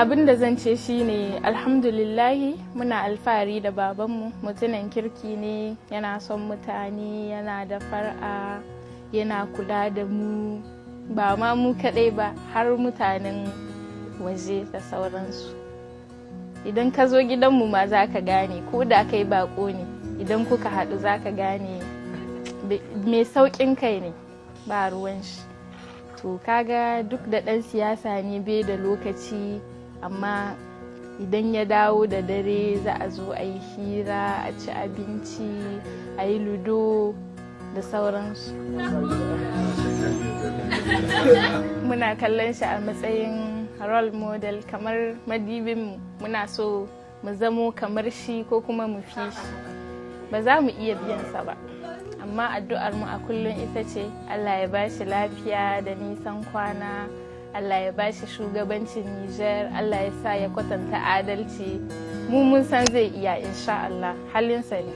Abin da zan ce shine, alhamdulillahi, muna alfahari da babanmu. Mutumin kirki ne, yana son mutane, yana da far'a, yana kula da mu, ba ma mu kaɗai ba, har mutanen waje da sauransu. Idan ka zo gidanmu ma za ka gane, ko da kai bako ne, idan kuka haɗu za ka gane mai sauƙin kai ne, ba ruwan shi. To kaga, duk da ɗan siyasa ne, bai da lokaci, amma idan ya dawo da dare za a zo a yi hira, a ci abinci, a yi ludo da sauransu. Muna kallon shi a matsayin role model, kamar madibinmu. Muna so mu zamo kamar shi ko kuma mu fi shi. Ba za mu iya biyansa ba, amma addu'ar mu a kullum ita ce Allah ya ba shi lafiya da nisan kwana, Allah ya ba shi shugabancin Niger, Allah ya sa ya kwatanta adalci. Mu mun san zai iya, insha Allah, halinsa ne.